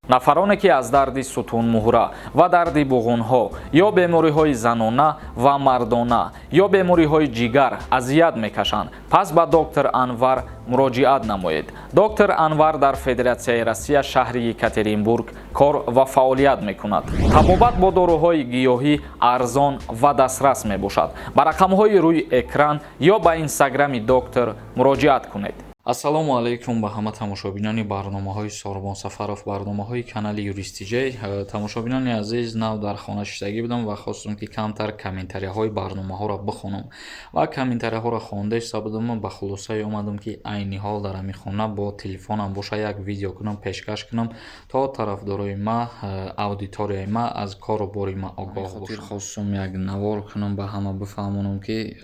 Нафароне, ки аз дарди сутунмуҳра ва дарди буғунҳо ё бемориҳои занона ва мардона ё бемориҳои ҷигар азият мекашанд, пас ба доктор Анвар муроҷиат намоед. Доктор Анвар дар Федератсияи Россия, шаҳри Екатеринбург кор ва фаъолият мекунад. Табобат бо доруҳои гиёҳӣ арзон ва дастрас мебошад. Ба рақамҳои рӯи экран ё ба инстаграми доктор муроҷиат кунед. Ассалому алайкум ба ҳама тамошобинони барномаҳои Сорбон Сафаров, барномаҳои канали Юристиҷей. Тамошобинони азиз, нав дар хона шиштагӣ будам ва хостам, ки камтар комментарияҳои барномаҳоро бихонам ва комментарияҳоро хонда истода будам, ба хулосае омадам, ки айни ҳол дар ҳамин хона бо телефонам боша, як видео кунам, пешкаш кунам, то тарафдорои ма, аудиторияи ма аз кору бори ма огоҳ бошанд. Хостам як навор кунам, ба ҳама бифаҳмонам, ки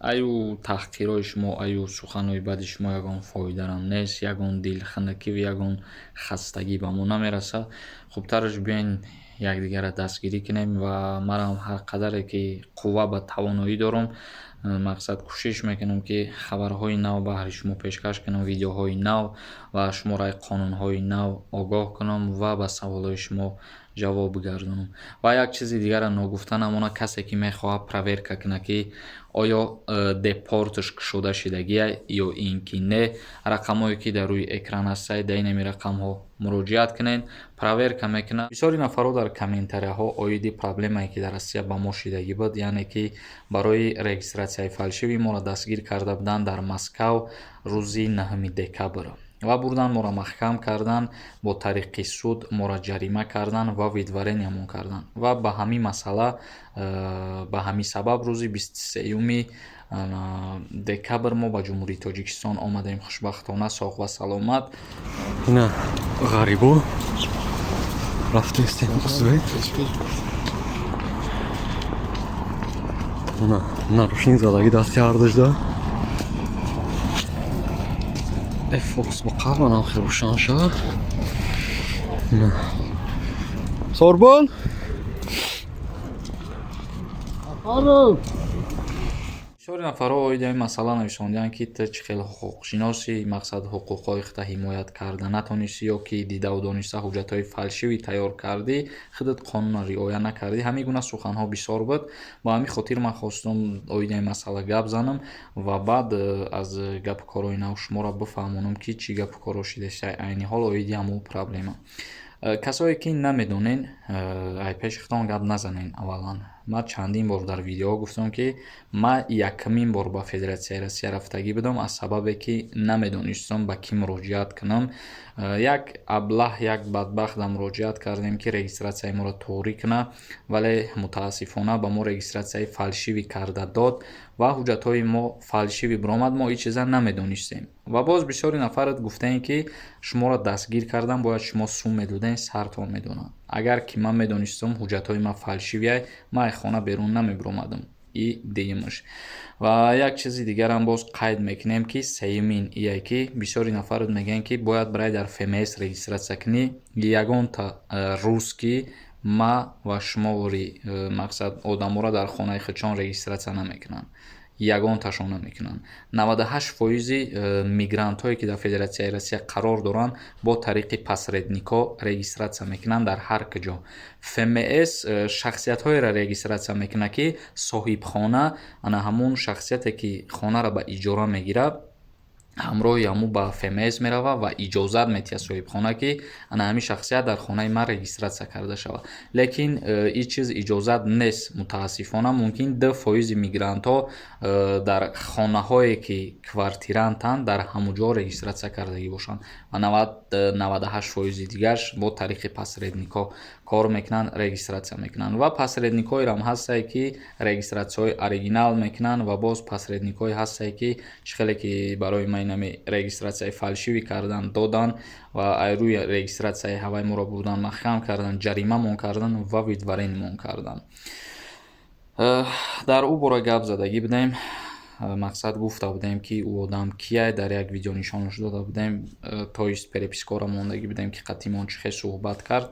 аю таҳқирҳои шумо, аю суханҳои бади шумо ягон фоидарам нест, ягон дилхунукиву ягон хастагӣ ба мо намерасад. Хубтараш биёен, якдигарро дастгирӣ кунем ва манам ҳар қадаре ки қувва ба тавоноӣ дорам, мақсад, кӯшиш мекунам, ки хабарҳои нав баҳри шумо пешкаш кунам, видеоҳои нав ва шуморо аз қонунҳои нав огоҳ кунам ва ба саволҳои шумо ҷавоб бигардонам. Ва як чизи дигарро ногуфта намонад: касе ки мехоҳад проверка кунад, ки оё депорташ кушода шидагия ё ин ки не, рақамҳое ки дар рӯи экран ҳастад, дар инами рақамҳо муроҷиат кунед, проверка мекунад. Бисёри нафарҳо дар комментарияҳо оиди проблемае, ки дар Россия ба мо шидагӣ буд, яъне ки барои регистратсияи фальшивый моро дастгир карда буданд дар Москав рӯзи 9 декабр ва бурдан моро маҳкам кардан, бо тариқи суд моро ҷарима кардан ва выдворениямон кардан ва ба ҳамин масъала, ба ҳамин сабаб рӯзи 23-юми декабр мо ба Ҷумҳурии Тоҷикистон омадем, хушбахтона соғ ва саломат. Ина ғарибо рафтестем узбек. На нарушин задаги дасти ҳардашда. Фокус ба қаванам хел рӯшан шава. Сорбон. Бисёри нафарҳо оиди ҳамин масъала нависондианд, ки ту чӣ хел ҳуқуқшиноси, мақсад, ҳуқуқҳои худта ҳимоят карда натонистӣ ё ки дидаву дониста ҳуҷҷатҳои фальшивӣ тайёр кардӣ, худат қонунро риоя накардӣ. Ҳамин гуна суханҳо бисёр буд. Ба ҳамин хотир ман хостам оиди ҳамин масъала гап занам ва баъд аз гапу корҳои нав шуморо бифаҳмонам, ки чӣ гапу корҳо шидаиста айни ҳол оиди ҳамун проблема. Касое ки намедонен, ай пеши худтон гап назанен. Аввалан, ман чандин бор дар видеоҳо гуфтам, ки ман якумин бор ба Федератсияи Россия рафтагӣ будам, аз сабабе ки намедонистам ба кӣ муроҷиат кунам. Як аблаҳ, як бадбахтда муроҷиат кардем, ки регистратсияи моро тоғрӣ кунад, вале мутаассифона ба мо регистратсияи фальшивӣ карда дод ва ҳуҷҷатҳои мо фальшивӣ биромад. Мо ин чиза намедонистем. Ва боз бисёри нафарат гуфтаем, ки шуморо дастгир кардан, бояд шумо сум медодем, сартон медонад. Агар ки ман медонистам, ҳуҷҷатҳои ман фальшивиай, ман аз хона берун намебиромадам. И дуюмаш. Ва як чизи дигарам боз қайд мекунем, ки сеюмин ие, ки бисёри нафарат мегӯянд, ки бояд барои дар ФМС регистратсия кунӣ. Ягонта русский ма ва шумовори, мақсад, одаморо дар хонаи худшон регистратсия намекунанд, ягонташон намекунанд. 98 фоизи мигрантҳое, ки дар Федератсияи Россия қарор доранд, бо тариқи посредникҳо регистратсия мекунанд дар ҳар куҷо. ФМС шахсиятҳоеро регистратсия мекунад, ки соҳибхона, ана ҳамун шахсияте, ки хонаро ба иҷора мегирад, ҳамроҳи ҳамун ба ФМС меравад ва иҷозат метиҳад соҳибхона, ки ана ҳамин шахсият дар хонаи ман регистратсия карда шавад. Лекин ин чиз иҷозат нест, мутаассифона. Мумкин 2 фоизи мигрантҳо дар хонаҳое, ки квартирантанд, дар ҳамун ҷо регистратсия кардагӣ бошанд ва 98 фоизи дигарш бо тариқи посредникҳо кор мекунанд, регистратсия мекунанд. Ва посредникҳоеам ҳастае, ки регистратсияҳои оригинал мекунанд, ва боз посредникҳое ҳастае, ки чӣ хеле ки барои ман инами регистратсияи фальшивӣ кардан додан ва ай рӯи регистратсияи ҳавай моро бурдан маҳкам кардан, ҷаримамон кардан ва выдворениямон кардан. Дар ӯ бора гап задагӣ будем, мақсад, гуфта будем, ки ӯ одам кияй, дар як видео нишонаш дода будем, то есть перепискаро мондагӣ будем, ки қатъимон чӣ хел суҳбат кард.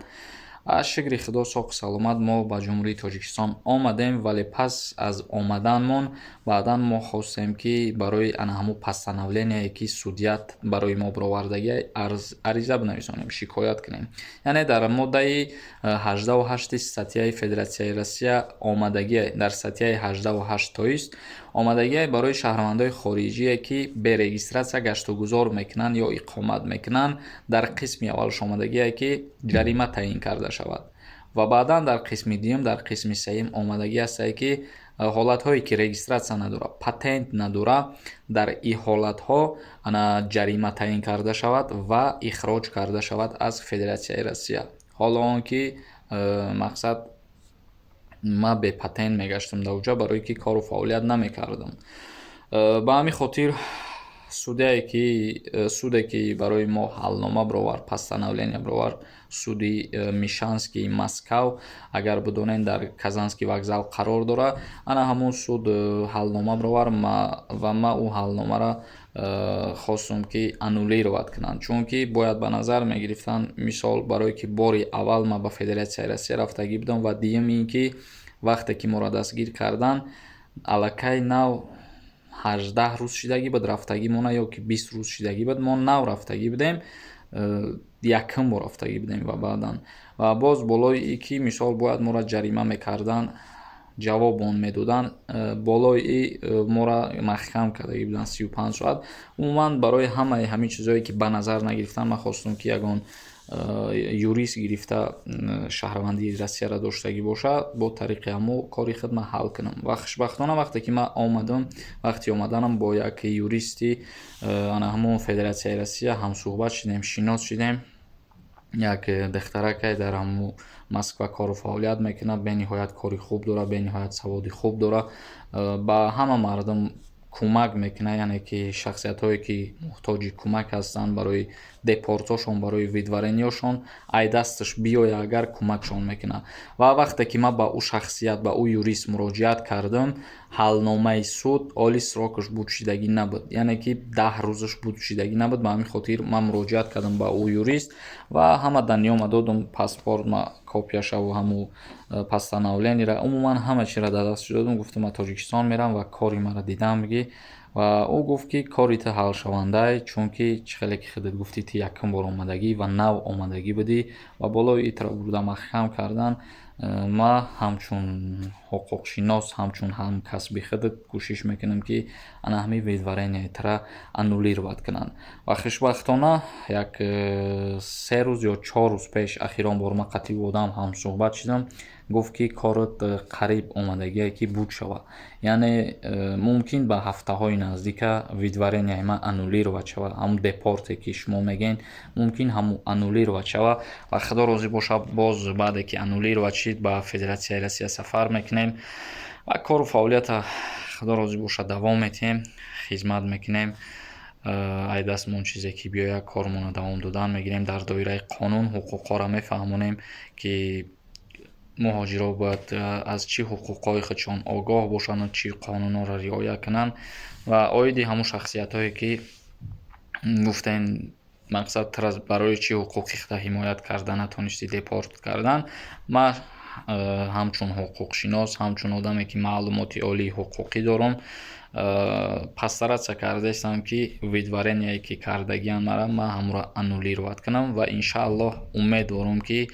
Аз шукри Худо, соҳу саломат мо ба Ҷумҳурии Тоҷикистон омадем, вале пас аз омаданмон баъдан мо хостем, ки барои ана ҳамун постановление, ки судья барои мо бировардагӣ, ариза бинависонем, шикоят кунем. Яъне дар моддаи 18-у ҳашти статьяи Федератсияи Россия омадагӣ, дар статьяи 18-у ҳашт, то есть омадагие барои шаҳрвандои хориҷие, ки бе регистрация гаштугузор мекунанд ё иқомат мекунанд, дар қисми аввалш омадагие, ки ҷарима таъин карда шавад, ва баъдан дар қисми дуюм, дар қисми сеюм омадагӣ ҳастае, ки ҳолатҳое ки регистрация надора, патент надора, дар ин ҳолатҳо ана ҷарима таъин карда шавад ва ихроҷ карда шавад аз Федератсияи Россия. Ҳоло он ки мақсад, ман бепатент мегаштам дар оҷа, барое ки кору фаъолият намекардам. Ба ҳамин хотир судяе ки суде ки барои мо ҳалнома бировард, постановление бировард, суди Мещанский Москав, агар бидонед, дар Казанский вокзал қарор дорад, ана ҳамун суд ҳалнома бировард ва ман ӯ ҳалномаро хостум, ки аннулировать кунанд, чунки бояд ба назар мегирифтанд, мисол, барое ки бори аввал ман ба Федератсияи Россия рафтагӣ будам ва дуюм ин ки вақте ки моро дастгир карданд, аллакай нав 18 рӯз шидагӣ буд рафтагимона ё ки 20 рӯз шидагӣ буд. Мо нав рафтагӣ будем, якум бор рафтагӣ будем. Ва баъдан ва боз болои и ки, мисол, бояд моро ҷарима мекарданд, ҷавоб он медоданд, болои и моро маҳкам кардагӣ буданд 35 соат. Умуман, барои ҳамаи ҳамин чизҳое, ки ба назар нагирифтанд, ман хостум, ки ягон юрист гирифта, шаҳрвандии Россияро доштагӣ бошад, бо тариқи ҳамо кори худ ман ҳал кунам. Ва хушбахтона, вақте ки ман омадам, вақти омаданам бо як юристи ана ҳамон Федератсияи Россия ҳамсӯҳбат шудем, шинос шудем. Як духтаракай дар ҳамун Москва кору фаъолият мекунад, бениҳоят кори хуб дорад, бениҳоят саводи хуб дорад, ба ҳама мардум кӯмак мекунад, яъне ки шахсиятҳое, ки муҳтоҷи кӯмак ҳастанд барои депортҳошон, барои выдворениҳошон, ай дасташ биёяд агар, кӯмакшон мекунад. Ва вақте ки ман ба ӯ шахсият, ба ӯ юрист муроҷиат кардам, ҳалномаи суд оли срокаш буд шидагӣ набуд, яъне ки 10 рӯзаш буд шидагӣ набуд. Ба ҳамин хотир ман муроҷиат кардам ба ӯ юрист ва ҳама данныеҳома додум, паспорт ма копияшаву ҳамун постановлениеро, умуман ҳама чиро дар дасташ додум. Гуфтам, ман Тоҷикистон мерам ва кори маро дидам бигӣ. Ва ӯ гуфт, ки кори ту ҳалшавандае, чунки чӣ хеле ки худат гуфтӣ, ту якум бор омадагӣ ва нав омадагӣ будӣ ва болои итро бурда маҳкам кардан. Ман ҳамчун ҳуқуқшинос, ҳамчун ҳамкасби худат кӯшиш мекунам, ки ана ҳамин выдворенияи тура аннулировать кунанд. Ва хушбахтона, як 3 рӯз ё 4 рӯз пеш ахирон бор ман қатъи одам ҳамсӯҳбат шудам, гуфт, ки корат қариб омадагие, ки буд шавад, яъне мумкин ба ҳафтаҳои наздика выдворенияи ман аннулировать шавад. Ҳамун депорте, ки шумо мегӯед, мумкин ҳамун аннулировать шавад. Ва Худо розӣ бошад, боз баъде ки аннулировать шид, ба Федератсияи Россия сафар мекунем ва кору фаъолията, Худо розӣ бошад, давом медиҳем, хизмат мекунем. Ай дастмон чизе ки биёяд, кормонро давом додан мегирем, дар доираи қонун ҳуқуқҳоро мефаҳмонем, ки муҳоҷирҳо бояд аз чӣ ҳуқуқҳои худшон огоҳ бошанду чӣ қонунҳоро риоя кунанд. Ва оиди ҳамун шахсиятҳое, ки гуфтем, мақсад, барои чӣ ҳуқуқи худро ҳимоят карда натонистӣ, депорт кардан, ман ҳамчун ҳуқуқшинос, ҳамчун одаме, ки маълумоти олии ҳуқуқӣ дорам, постараться кардаистам, ки выдворение ки кардагиам мара, ман ҳамонро аннулировать кунам. Ва иншааллоҳ, умед дорам, ки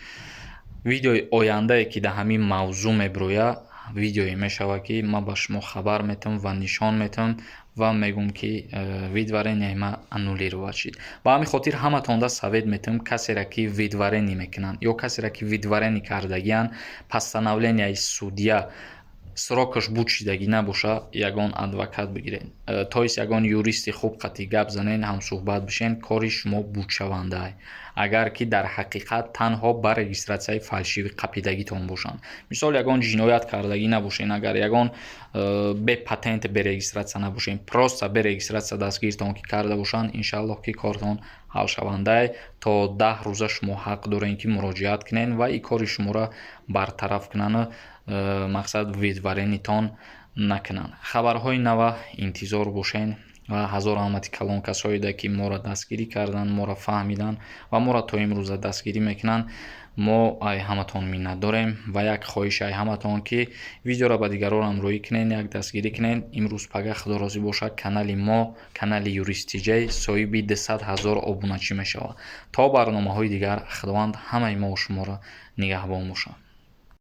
видеои ояндае, ки дар ҳамин мавзӯъ мебирояд, видеое мешавад, ки ман ба шумо хабар метавам ва нишон метавам ва мегӯям, ки выдворенияи ман аннулировать шид. Ба ҳамин хотир ҳаматонда совет метавам: касеро, ки выдворение мекунанд ё касеро, ки выдворение кардагианд, постановленияи судья срокаш буд шидагӣ набошад, ягон адвокат бигиред, то есть ягон юристи хуб қатъи гап занед, ҳамсӯҳбат бишед, кори шумо будшавандаа, агар ки дар ҳақиқат танҳо ба регистратсияи фальшивӣ қапидагитон бошанд. Мисол, ягон ҷиноят кардагӣ набошед, агар ягон бе патент, бе регистратсия набошед, просто бе регистратсия дастгиртон ки карда бошанд, иншааллоҳ, ки кортон ҳалшавандае. То 10 рӯза шумо ҳақ доред, ки муроҷиат кунед ва ин кори шуморо бартараф кунанд, мақсад, выдворениятон. Накунанд. Хабарҳои нава интизор бошен ва ҳазор раҳмати калон касоеда, ки моро дастгирӣ карданд, моро фаҳмиданд ва моро то имрӯза дастгирӣ мекунанд. Мо ай ҳаматон миннат дорем ва як хоҳиш ай ҳаматон, ки видеоро ба дигарон рӯӣ кунед, як дастгирӣ кунед. Имрӯз пага, Худо розӣ бошад, канали мо, канали Юрист Тиҷай, соҳиби 200 000 обуначӣ мешавад. То барномаҳои дигар, Худованд ҳамаи мову шуморо нигаҳбон бошад.